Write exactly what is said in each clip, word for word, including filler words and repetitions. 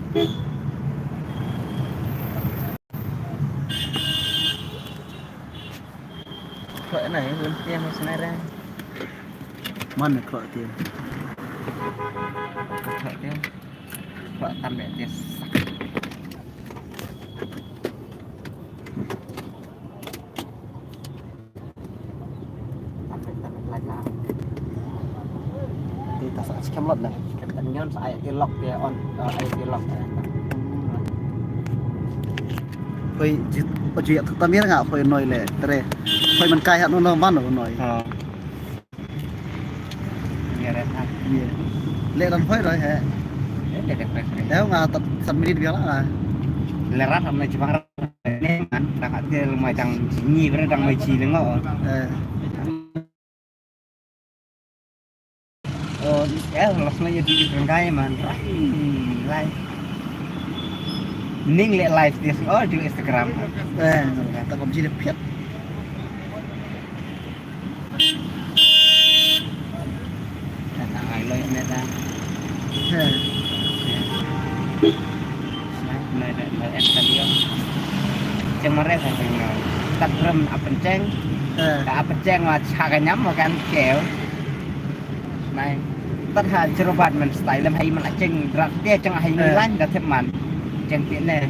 Khroh na, eh, un tiang, eh, senar, eh. Man khroh tiang. Khroh tiang. Khroh tam beh tiang. Te ta sa skhem lot na. Skhem ta nyon sa ai ti lok te on, eh, ai ti lok te. Hoi, jit, o ju yak ta mir nga hoi noi le, tre. Hoi man kai hat no no man no noi. Ha. Ye re ha. Ye. Le ran hoi roi he. Ye, le ran hoi. He nga tat sat minit bia la nga. Le rat am na jibang rat ne man, dak atil ma jang ni bre dang mai chi le ngo. Eh. Oh, eh, los na ye di rengkai man. Rai, lai. Ning le live dia, oh, di Instagram. Eh, ta kom ji de phet. Nah, ai lo ne ta. He. Nah, nah, nah, eh, tadi yo. Ceng mare sa ceng. Tak rem apen ceng. He. Ka apen ceng wa cha ka nyam wa kan keo. Nai. Tat ha jerobat men style lem hai men la ceng drak dia ceng hai ni lan da thep man. Ceng pi ne.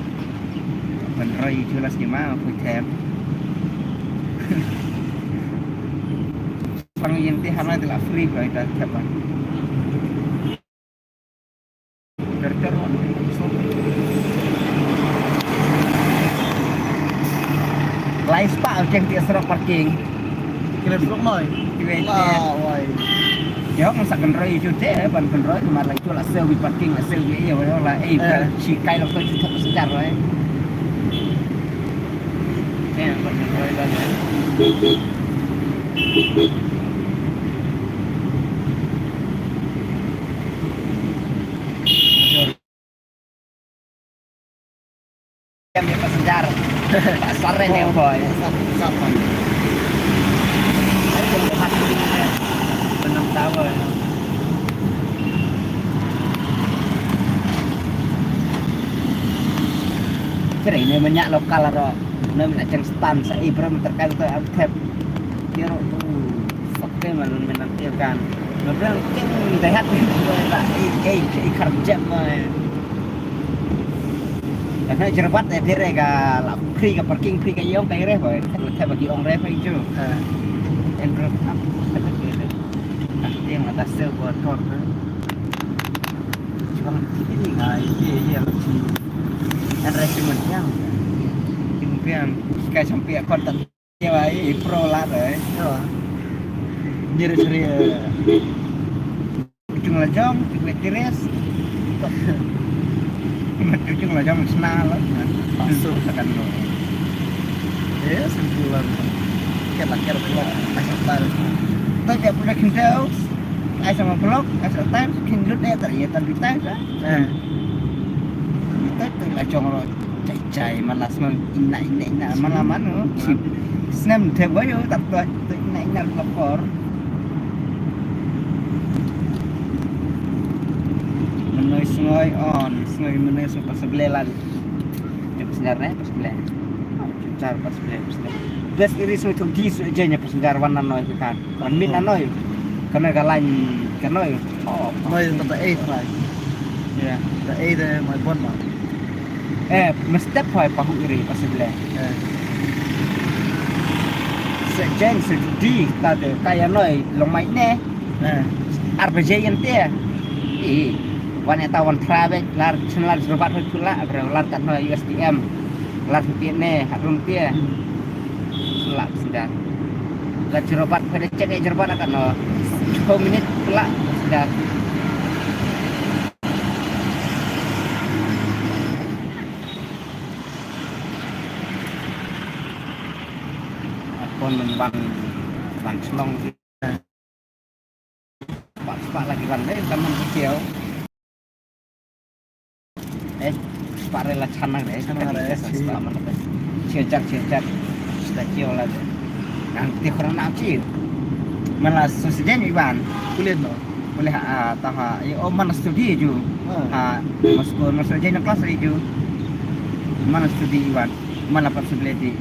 Ban roi ju las ni ma pui them. Pang yin ti hana ti la free ko ita thep man. Ter ter wan. Lai spah ceng ti asrok parking. Kira asrok noi. Kiwei. La wai. Yo ngam sa kan roi ju te ban kan roi mar lai ju la sewi parking la sewi yo yo la eh. Eh. Chi kai lo ko ju thap sejar roi. Te ban kan roi la. Em, dia passenger. Pasar ni, boy. Sat, sat, sat. Ayo, sat. Enam tahun. Kira ini banyak lokal aro. Nam nak ceng stan sa Ibrahim terkait tu Abthep. Kira tu sakte malun menang kan. Nablang ceng dehat ni. Eh, eh, eh, kharjep mai. Kana jerebat eh, dire ka la free ka parking, free ka yong ka ire boy. Kan la thep bagi ong re pa ijo. Ha. En rep ap. Kan tiang la tasel buat kor. Chibang tiki ni ngai ye ye la chi. En re chi mun yang. Kim piang. Kai sampai akor tan. Ye wai, i pro la re. Yo. Nyeri seri. Ujung la jong, ujung tiris. Ujung la jong sna la. Masuk tekan lo. Ya, simpulan. Kira kira blok, asal tar. Tak dia pernah kental. Ai sama blok, asal tar, kin lut eh, tar ya, tar di tar. Eh. Tar, tar la jong lo. Chai chai, malas man, ina, ina, ina, malas man, oh. Snem te boyo, tap to, to ina, ina, lapor. Menoi sngoi on, sngoi menoi sngoi pas sebelah lagi. Jep senyar ne, pas sebelah. Char pas sebelah, pas sebelah. Best iri sngoi tu di sngoi jenya pas senyar wan na noi kan. Wan mit na noi. Kan ka lain, kan noi. Oh, noi tata eh, tata. Ya. Tata eh, de mai bon ma. Eh, mestep hoi pahu iri pasal le. Eh. Sejen sedudi tade kaya noi long mai ne. Eh. Ar baje yen te. I wan eta wan trabe lar chen lar jerobat hoi pula bro lar tat noi U S D M. Lar pi ne harum te. Pula sida. Lar jerobat pada cek eh jerobat akan no. Sepuluh minit pula sida. Kon ban ban shnong. Spah spah lagi ban dei kan man kieu. Eh, spah re la chana re. Chana re, spah man re. Chiu chak chiu chak. Sta kieu la. Nang ti khorang nak chiu. Man la su sejeng iban. Kulit no. Boleh ha, ta ha, eh, oh, man study ju. Ha, ma school, ma study na class ri ju. Man study wan, man la possibility.